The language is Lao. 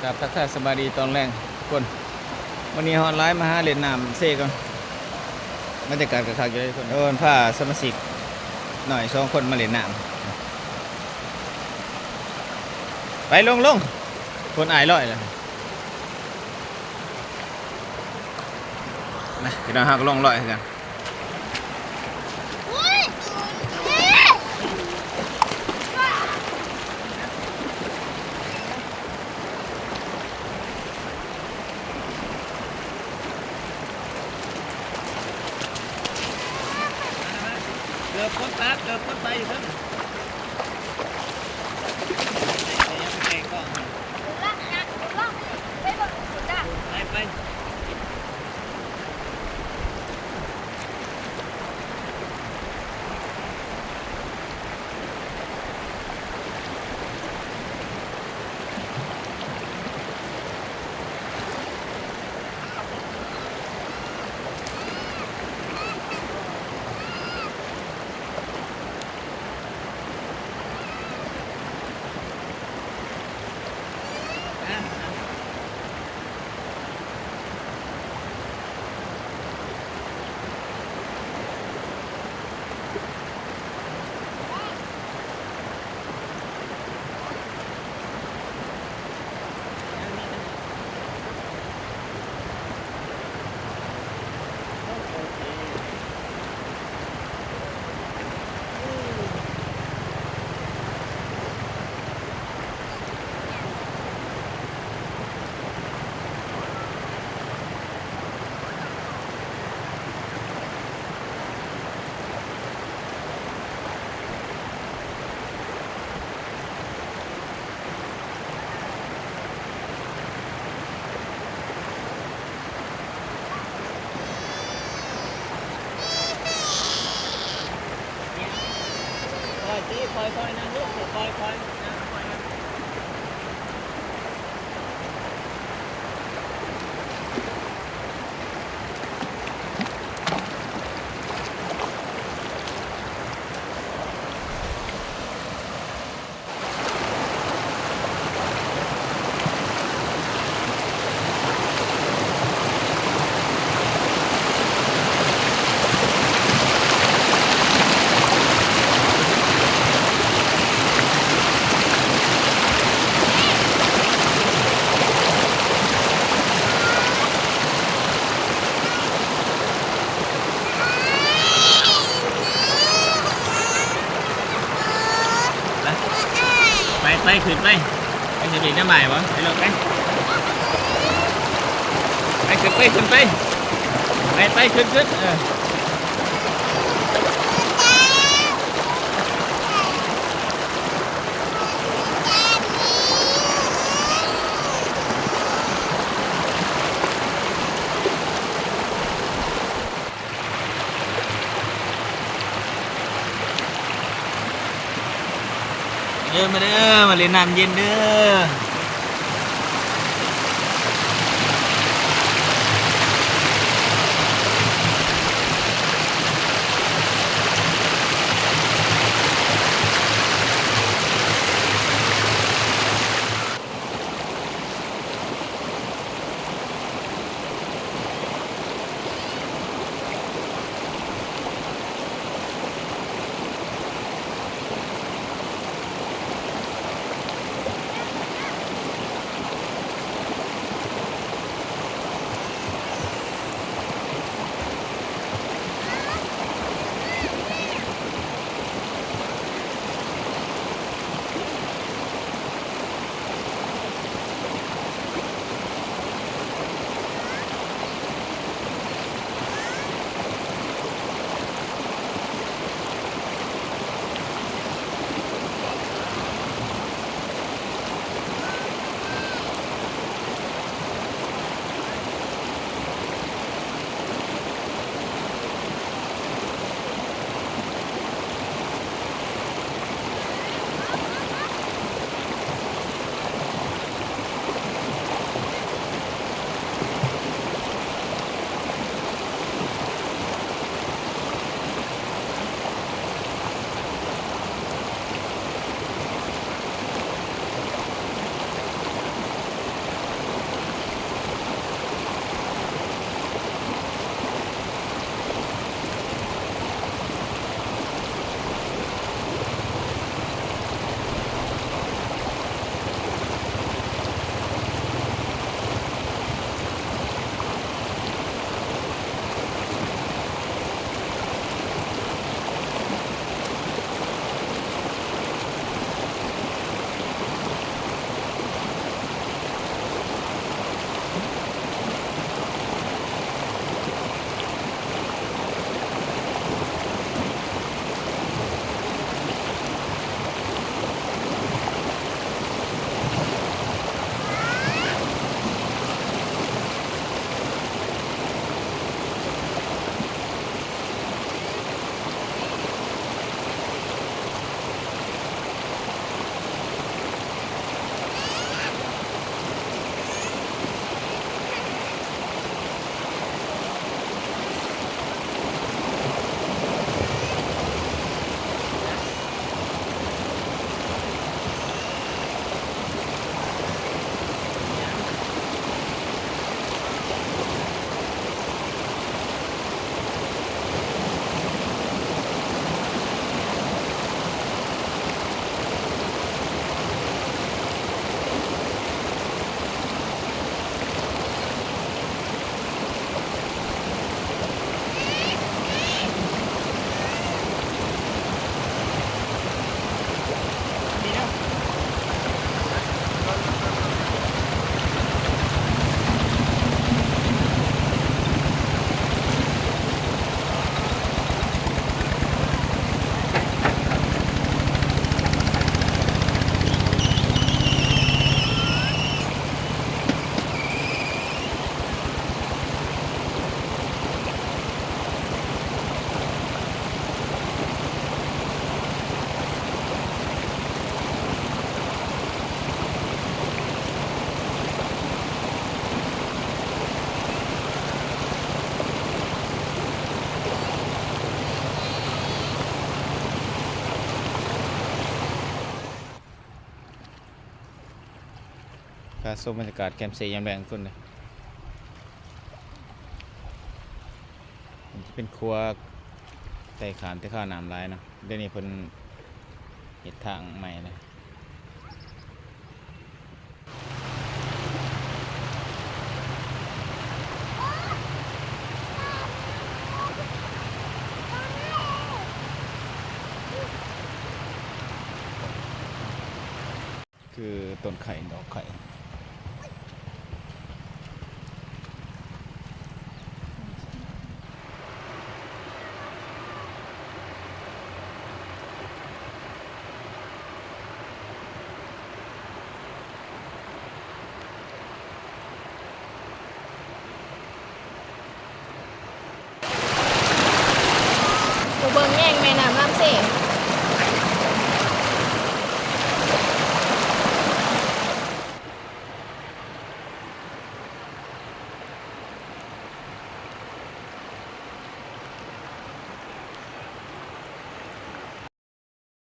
ກາບທັກທາຍສະບາຍດີຕອນແລງທຸກຄົນ. ມື້ນີ້ຮ້ອນຫຼາຍ ມາຫາຫຼິ້ນນ້ຳເຊກ່ອນ. ບັນຍາກາດກໍຄັກຢູ່ເດ້ທຸກຄົນ. ເອີ ພາສະມາຊິກນ້ອຍສອງຄົນມາຫຼິ້ນນ້ຳ. ໄປ ລົງ ລົງ. ຄົນອ້າຍລອຍແລ້ວ. ມາ ພີ່ນ້ອງ ເຮົາກໍລົງລອຍຄືກັນ. ເກີບຄົນຕັດ ເກີບຄົນໄປຢູ່ເທິງ. ໄປ ໄປ. ຄ່ອຍຕີ ຄ່ອຍໆ ນະລູກ ຄ່ອຍໆ ນະ ຄ່ອຍໆ. ໄປ ໄປ ຂຶ້ນໄປ. ໄປ ຊິເປັນແນວໃໝ່ບໍ່? ໄປລົງໄປ. ໄປ ຂຶ້ນໄປ ຂຶ້ນໄປ. ໄປ ໄປ ຂຶ້ນ ຂຶ້ນ ເອີ. ເດີ ມາເດີ ມາຫຼິ້ນນ້ຳເຢັນເດີ. ມບັນຍາກາດແຄມເຊຍາມແລງທຸກຄົນເດີ. ມັນຈະເປັນຂົວໄຕ່ຂ້າມແຕ່ຄາວນ້ຳຫຼາຍເນາະ, ດຽວນີ້ເພິ່ນເຮັດທາງໃໝ່ແລ້ວ. ຄືຕົ້ນໄຂ່ ດອກໄຂ່. ຜູ້ເບິ່ງແຍງແມ່ນ້ຳລຳເຊ.